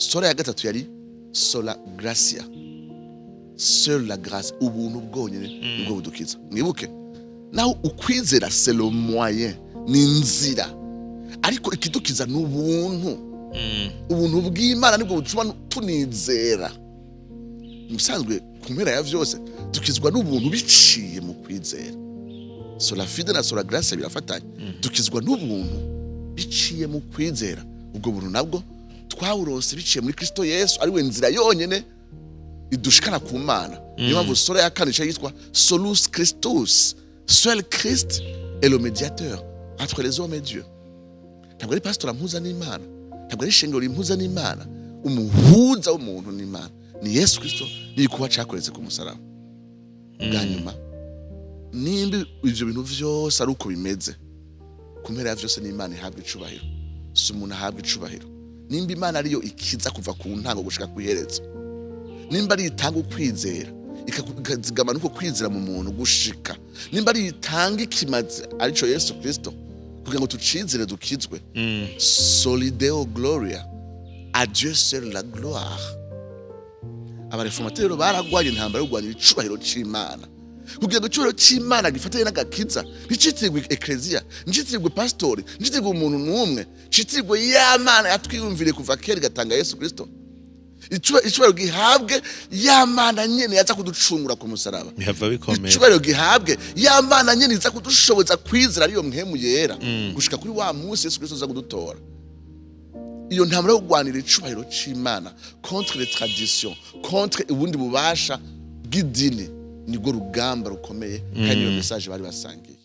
Sola ya gatatu yari sola gratia, seule la grâce, ubuntu bwonyine nibwo budukiza. Mwibuke naho ukwizera, c'est le moyen, ni inzira, ariko ikidukiza ni ubuntu. Ubuntu bw'Imana nibwo butuma tunizera. Mu bisanzwe, ku mpera ya vyose, dukizwa n'ubuntu biciye mu kwizera. Sola fide na sola gratia birafatanye. Dukizwa n'ubuntu biciye mu kwizera. Ubwo buntu nabwo twawuronse biciye muri Kristo Yesu, ari we nzira yonyene idushikana ku Mana. Niyo mpamvu sola ya kane ica yitwa solus Christus, seul Christ est le médiateur entre les hommes et Dieu. Ntabwo ari pasitori ampuza n'Imana, ntabwo ari ishengero rimpuza n'Imana. Umuhuza w'umuntu n'Imana ni Yesu Kristo n'igikuba cakoretse ku musaraba. Bwa nyuma, nimba ivyo bintu vyose ari uko bimeze, ku mpera ya vyose n'Imana ihabwa icubahiro, si umuntu ahabwa icubahiro. Nimba Imana ariyo ikiza kuva ku ntango gushika ku iherezo, nimba ari itanga ukwizera, ikazigama nuko kwizera mu muntu gushika, nimba ari itanga ikimazi, arico Yesu Kristo, kugira ngo tucizere dukizwe, soli Deo gloria, à Dieu seul la gloire. Abareformateri rero baragwanye intambara yo kurwanya icubahiro c'Imana, kugira ngo icubahiro c'Imana gifatanye n'agakiza nticitirirwe ekleziya, nticitirirwe pasitori, nticitirirwe umuntu n'umwe, citirirwe ya Mana yatwiyumviriye kuva kera igatanga Yesu Kristo. Icubahiro gihabwe ya Mana nyene yaza kuducungura ku musaraba. Bihava bikomera. Icubahiro gihabwe ya Mana nyene iza kudushoboza kwizera, ariyo Mpwemu Yera, gushika kuri wa munsi Yesu Kristo aza kudutora. Iyo ntambara yo kurwanira icubahiro c'Imana contre les traditions, contre ubundi bubasha bw'idini, nibwo rugamba rukomeye, kandi niyo message bari basangiye.